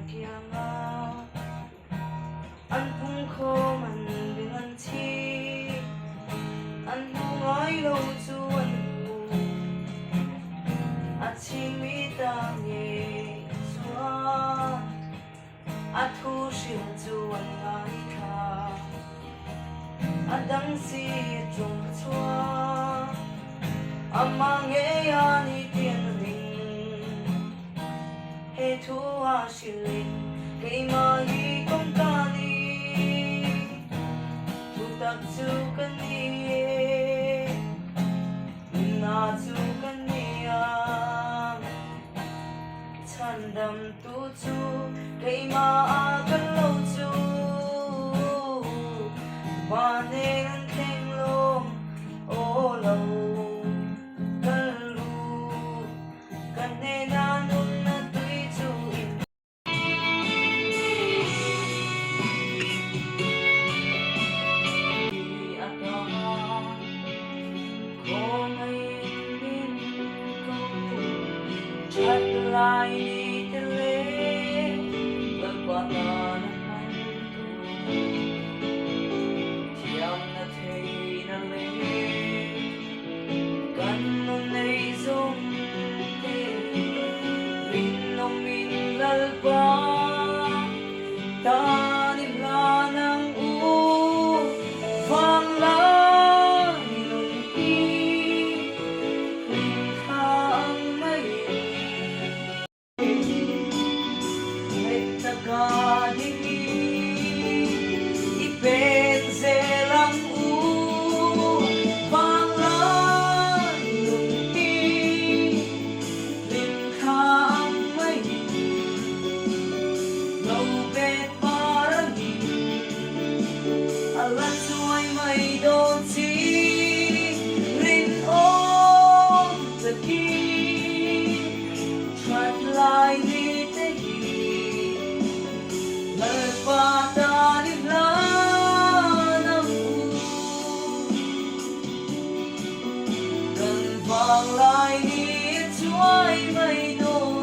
kianga an pungkhawm an beng an thi an hmu ngai lo chu an hmu a chhingmi ta ngei chuan a thu hrilh chu an ngaithla a dang si ṭawng ka chhuak amah ngei a ni tih an ring. He thu a hrilh keimah hi kawngka ni thutak chu ka ni e, nunna chu ka ni a, chhandamtu chu keimah a kal lo chu van nen an thleng lawm aw lo kal ru. Ka hnena nunna tui chu in. Ti a ta khawngaiin min ko that lai ni te le Lalpa tana hman tur thiamna theihna le Kan nun nei zawng te rinawm in Lalpa tan i hlan ang u vanglai nun hi hlimthla ang mai. That lai ni te hi Lalpa tan i hlan ang u. Kan vang lai ni chuai mai dawn.